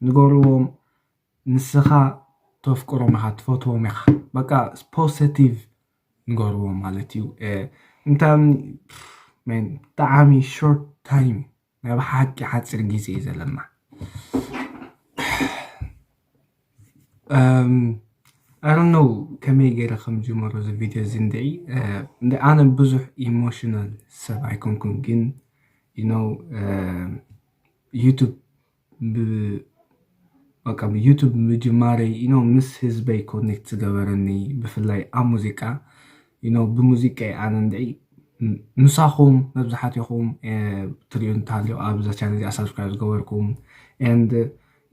ንገርዎም። ንስኻ ተፍቅሮም ኢኻ፣ ትፈትዎም ኢኻ። በቃ positive ንገርዎም ማለት እዩ። እንታም ብጣዕሚ short time ናይ ብሓቂ ሓፂር ግዜ እዩ ዘለና። I don't know ከመይ ገይረ ከም ጀመሮ እዚ ቪድዮ እዚ እንድዒ። እንደ ኣነ ብዙሕ ኢሞሽናል ሰብ ኣይኮንኩን፣ ግን you know YouTube በቃ ብዩቱብ ምጅማረይ ኢኖ ምስ ህዝበይ ኮኔክት ዝገበረኒ፣ ብፍላይ ኣብ ሙዚቃ ኢኖ ብሙዚቃ ኣነ እንድዒ ምሳኹም መብዛሕትኹም ትሪኡ እንተሃልዩ ኣብዛ ቻነል እዚኣ ሳብስክራይብ ዝገበርኩም and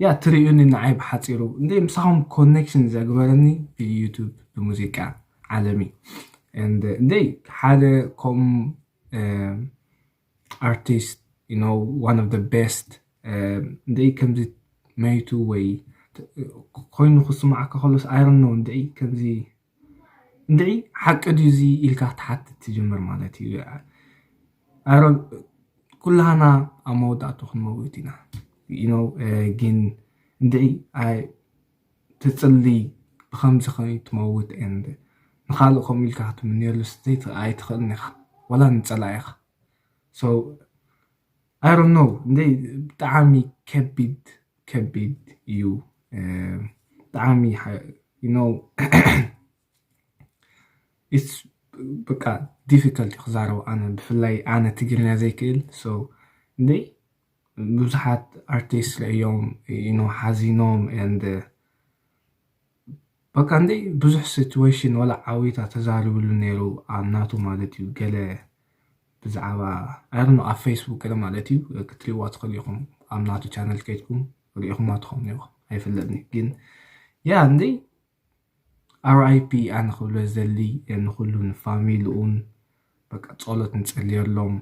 ያ ትሪኡኒ ንዓይ ብሓፂሩ እንደ ምሳኹም ኮኔክሽን ዘግበረኒ ብዩቱብ ብሙዚቃ ዓለሚ and እንደ ሓደ ከም ኣርቲስት you know one of the best እንድዒ ከምዚ መይቱ ወይ ኮይኑ ክስማዓካ ከሎስ I don't know እንድዒ ከምዚ እንድዒ ሓቂ ድዩ እዚ ኢልካ ክትሓትት ትጅምር ማለት እዩ። ኣሮን ኩላህና ኣብ መወዳእቱ ክንመውት ኢና you know ግን እንድዒ ትፅሊ ብከምዚ ከይ ትመውት and ንካልእ ከምኡ ኢልካ ክትምንየሉ ኣይትኽእልን ኢኻ ወላ ንፀላኢኻ so I don't know እንደ ብጣዕሚ ከቢድ ከቢድ እዩ ብጣዕሚ you know it's በቃ difficult ክዛረብ ኣነ ብፍላይ ኣነ ትግርኛ ዘይክእል so እንደ ብዙሓት ኣርቲስት ርእዮም you know ሓዚኖም and በቃ እንደ ብዙሕ ሲትዌሽን ወላ ዓዊታ ተዛሪብሉ ነይሩ ኣብ ናቱ ማለት እዩ ገለ ብዛዕባ I don't know ኣብ ፌስቡክ ገለ ማለት እዩ ክትሪእዋ ትኽእሉ ኢኹም ኣብ ናቱ ቻነል ከይድኩም ሪኢኹማ ትኾኑ ኢኹም ኣይፍለጥኒ ግን ያ እንደ RIP ኣነ ክብሎ ዘሊ ንኩሉ ንፋሚሊኡን በቃ ጸሎት ንጸልየሎም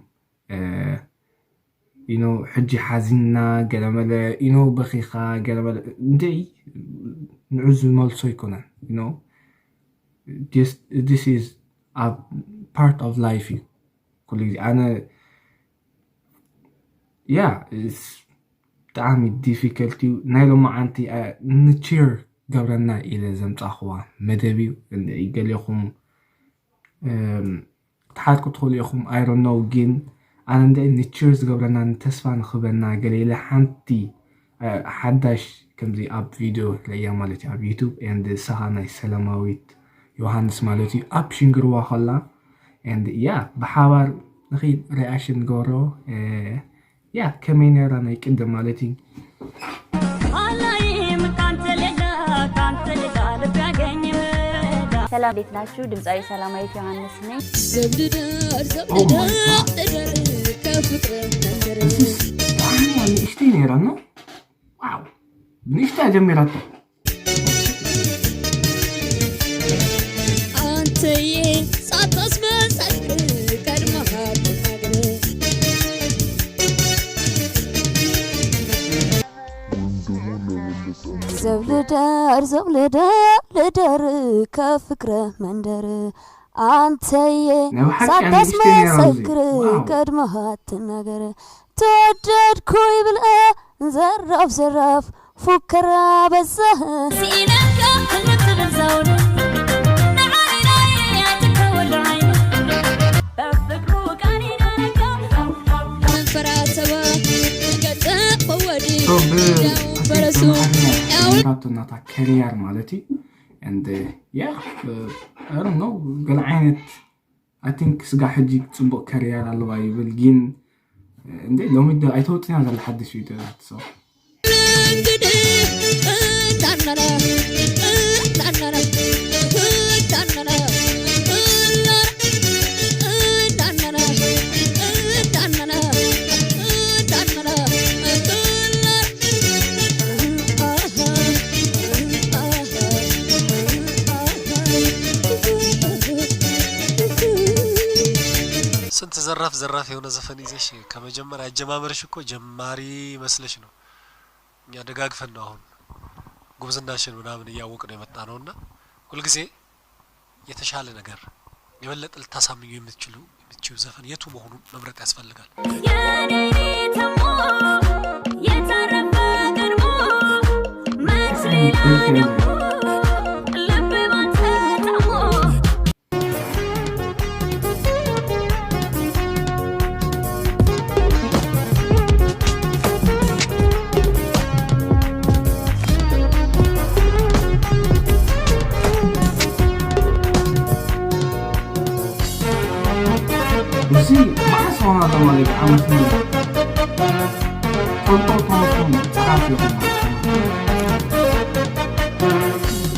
you know ሕጂ ሓዚንና ገለመለ you know በኺኻ ገለመለ እንደ ንዑ ዝመልሶ ኣይኮነን you know this is a part of life እዩ ኩሉ ግዜ ኣነ ያ ብጣዕሚ difficult እዩ ናይ ሎማዓንቲ ንቺር ገብረና ኢለ ዘምፃእኽዋ መደብ እዩ ገሊኹም ክትሓልቁ ትኽእሉ ኢኹም I don't know ግን ኣነ እንደ ንቺር ዝገብረና ንተስፋ ንኽበና ገለ ኢለ ሓንቲ ሓዳሽ ከምዚ ኣብ ቪድዮ ርእያ ማለት እዩ ኣብ ዩቱብ and ንስኻ ናይ ሰላማዊት ዮሃንስ ማለት እዩ ኣብ ሽንግርዋ ከላ and ያ ብሓባር ንኺድ ሪኣክሽን ንገብሮ ያ ከመይ ነራ ናይ ቅድም ማለት እዩ ሰላም ቤት ናችሁ ድምፃዊ ሰላማዊት ዮሃንስ ነኝ። ዘብልደር ዘብልደር ደር ከፍቅር መንደር ንእሽተይ ነይራ ነው ዋው ንእሽተይ ጀሚራቶ አንተዬ ሳታስመሰክር ቀድመህ አትናገር ዘብልደር ዘብልደር ልደር ከፍቅረ መንደር አንተዬ ሳታስመሰክር ቀድመህ አትናገር ተወደድኩ ይብለ ዘራፍ ዘራፍ ፉከራ በዛህ ሲኢነካ ክልብ ትብል ዘውድ ንዓይናይ ኣይትከወሉ ዓይኒ በፍቅሩ ቃኒናካ መንፈራሰባ ገጸ ወወዲ ፈረሱ ናታ ከሪያር ማለት እዩ and yeah I don't know ገለ ዓይነት I think ስጋ ሕጂ ጽቡቅ ከሪያር ኣለዋ ይብል ግን እንዴ ሎሚ ዶ ኣይተወጥና ዘለ ሓድሽ ቪድዮ ናት so ስንት ዘራፍ ዘራፍ የሆነ ዘፈን ይዘሽ ከመጀመር አጀማመርሽ እኮ ጀማሪ መስለሽ ነው። እኛ ደጋግፈን ነው አሁን ጉብዝናሽን ምናምን እያወቅ ነው የመጣ ነው እና ሁልጊዜ የተሻለ ነገር የበለጠ ልታሳምኙ የምትችሉ የምትችው ዘፈን የቱ መሆኑን መምረጥ ያስፈልጋል። የኔ ተሞ የተረፈ ቀድሞ እዚ መዓስ ኾና ተማሪክ ዓመት ሙሉ ፈልጦ ተወስኑ ጸሓፍ ይኹን።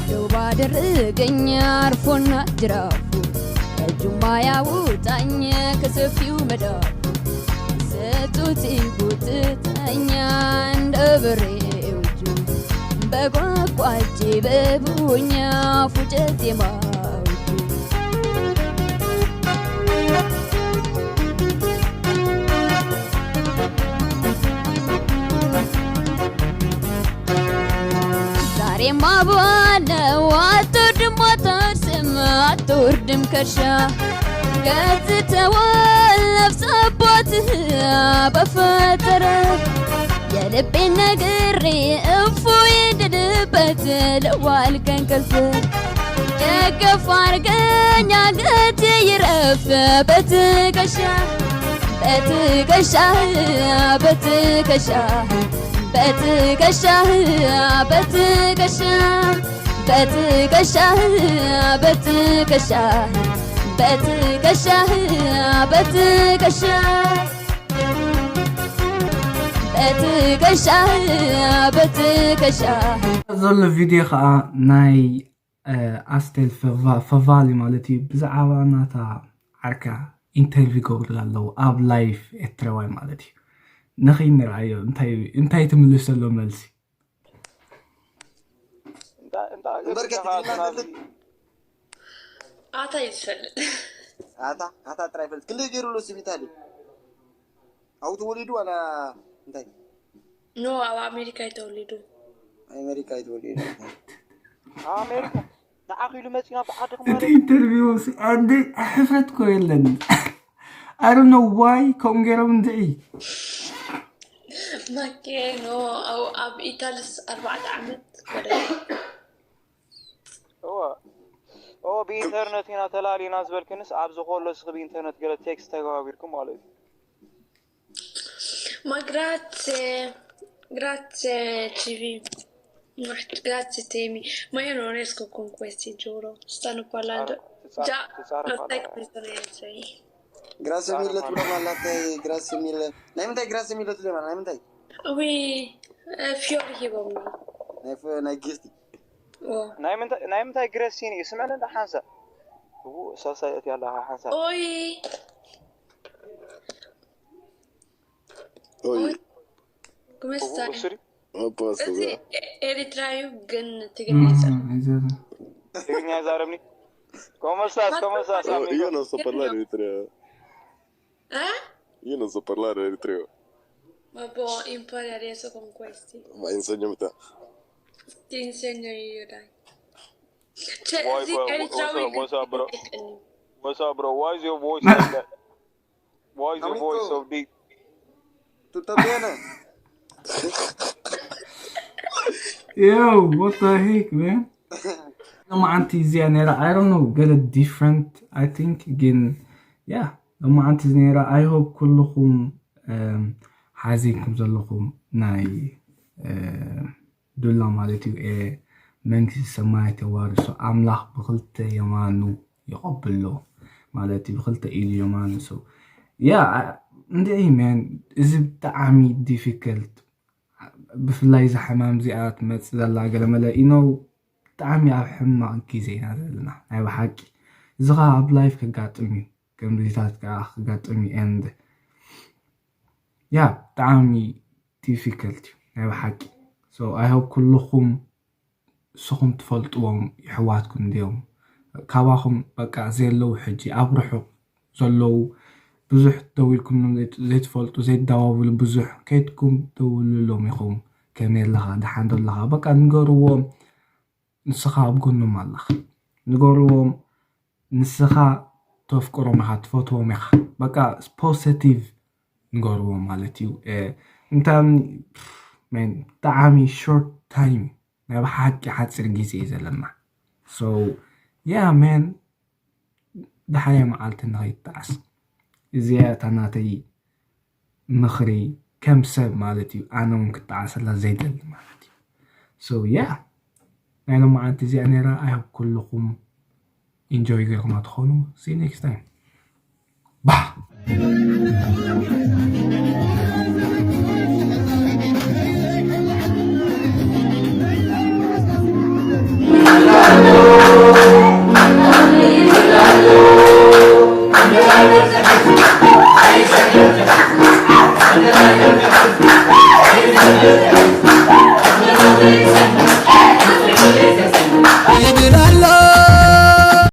ደው ባደረገኝ አርፎና ጅራፉ ከእጁማ ያውጣኝ ከሰፊው መዳፉ ሰጡት ይጎትተኛ እንደ በሬው እጁ በጓጓቼ በቡኛ ፉጨት የማውጁ ዛሬማ በዋለው አትወርድም አታርስም አትወርድም ከርሻ ገዝተዋል ነፍስ አባትህ በፈጠረ የልቤን ነግሬ እፎይ እንድልበት ልዋል ከእንቅልፍ ደገፍ አርገኝ አንገቴ ይረፍ በትከሻ በትከሻ በትከሻ በትከሻ በትከሻ በትከሻ በትከሻ በትከሻ በትከሻ በትከሻ በትከሻ ዘሎ ቪድዮ ከዓ ናይ ኣስቴል ፈቫሊ ማለት እዩ። ብዛዕባ ናታ ዓርካ ኢንተርቪው ገብርላ ኣለዉ ኣብ ላይፍ ኤርትራዋይ ማለት እዩ። ንኸይ ንርኣዮ እንታይ ትምልሰሎ መልሲ እምበር ከትግርኛ ፈልጥ ኣታ እዩ ዝፈልጥ ኣታ ኣታ ጥራይ ፈልጥ ክንደይ ገይሩ ኣሎ ስም ኢታሊ ኣብኡ ተወሊዱ ዋላ እንታይ ኖ ኣብ ኣሜሪካ እዩ ተወሊዱ ኣሜሪካ እዩ ተወሊዱ ኣሜሪካ ንዓኺ ኢሉ መፂና ብዓድኹም እቲ ኢንተርቪው ኣንደ ሕፍረት ኮ የለን I don't know why ከምኡ ገይሮም እንድዒ ማኬ ኖ ኣብ ኢታልስ ኣርባዕተ ዓመት ኮደ እወ እወ ብኢንተርነት ኢና ተላሊና ዝበልክንስ ኣብዚ ከሎ እስኺ ብኢንተርነት ገለ ቴክስት ተገባቢርኩም ማለት እዩ Ma grazie, grazie G V. Grazie Temi. Ma io non riesco con questi, giuro. Stanno parlando. Già, non sai come sono i miei. Grazie mille ትብሎም ኣላት grazie mille ናይ ምንታይ grazie mille ትብሎም ኣላ ናይ ምንታይ Oui, eh, fiori che bomba. ናይ ፍ- ናይ ጊፍቲ Oh. ናይ ምንታይ ናይ ምንታይ ግረሲን እዩ ስምዕኒ እንዳ ሓንሳእ እው ሳሳይ እቲ ኣለኻ ሓንሳእ Oi, Oi, come stai? እሱ ድዩ a posto, እዚ grazie. ኤሪትራዩ ግን ትግርኛ ይዛረብ። ትግርኛ ይዛረብኒ ኮመሳስ ኮመሳስ Oh, io non so parlare eritrea. Eh? Io non so parlare eritrea. Ma boh, impari adesso con questi. Ma insegnami te. Ti insegno io, dai. Cioè, Vuoi sì, quello- Eritrea vuoi- Week. vuoi saprò- Vuoi sapere why is your voice like that? Why is your voice so deep? Tutto bene? Yo, what the heck, man? ሎማዓንቲ እዚኣ ነይራ I don't know ገለ different I think ግን yeah ሎማዓንቲ እዚ ነይራ I hope ኩልኹም ሓዚንኩም ዘለኹም ናይ ዱላ ማለት እዩ መንግስቲ ሰማያት የዋርሶ ኣምላኽ ብክልተ የማኑ ይቐብሎ ማለት እዩ ብክልተ ኢዱ የማኑ so yeah እንድዒ man እዚ ብጣዕሚ difficult ብፍላይ እዛ ሕማም እዚኣ ትመፅእ ዘላ ገለመለ you know ብጣዕሚ ኣብ ሕማቕ ግዜ ኢና ዘለና ናይ ብሓቂ እዚ ኸዓ ኣብ life ከጋጥም እዩ ከምዚታት ከዓ ክጋጥም እዩ and yeah ብጣዕሚ difficult እዩ ናይ ብሓቂ so I hope ኩልኹም ንስኹም ትፈልጥዎም የሕዋትኩም እንድዮም ካባኹም በቃ ዘየለዉ ሕጂ ኣብ ርሑቕ ዘለዉ ብዙሕ ደዊልኩምሎም ዘይትፈልጡ ዘይደዋውሉ ብዙሕ ከይድኩም ደውልሎም ኢኹም ከመይ ኣለኻ ደሓን ዶ ኣለኻ በቃ ንገርዎም ንስኻ ኣብ ጎኖም ኣለኻ ንገርዎም ንስኻ ተፍቅሮም ኢኻ ትፈትዎም ኢኻ በቃ positive ንገርዎም ማለት እዩ እንታይ ብጣዕሚ short time ናይ ብሓቂ ሓፂር ግዜ እዩ ዘለና። So yeah man፣ ደሓየ መዓልቲ ንኸይትጣዓስ። እዚኣ እታ ናተይ ምኽሪ ከም ሰብ ማለት እዩ። ኣነ እውን ክጣዓሰላ ዘይደሊ ማለት እዩ። So yeah፣ ናይ ሎማዓንቲ እዚኣ ነይራ። I hope ኩልኹም ኢንጆይ ገይርኩማ ትኾኑ። See you next time። ባህ።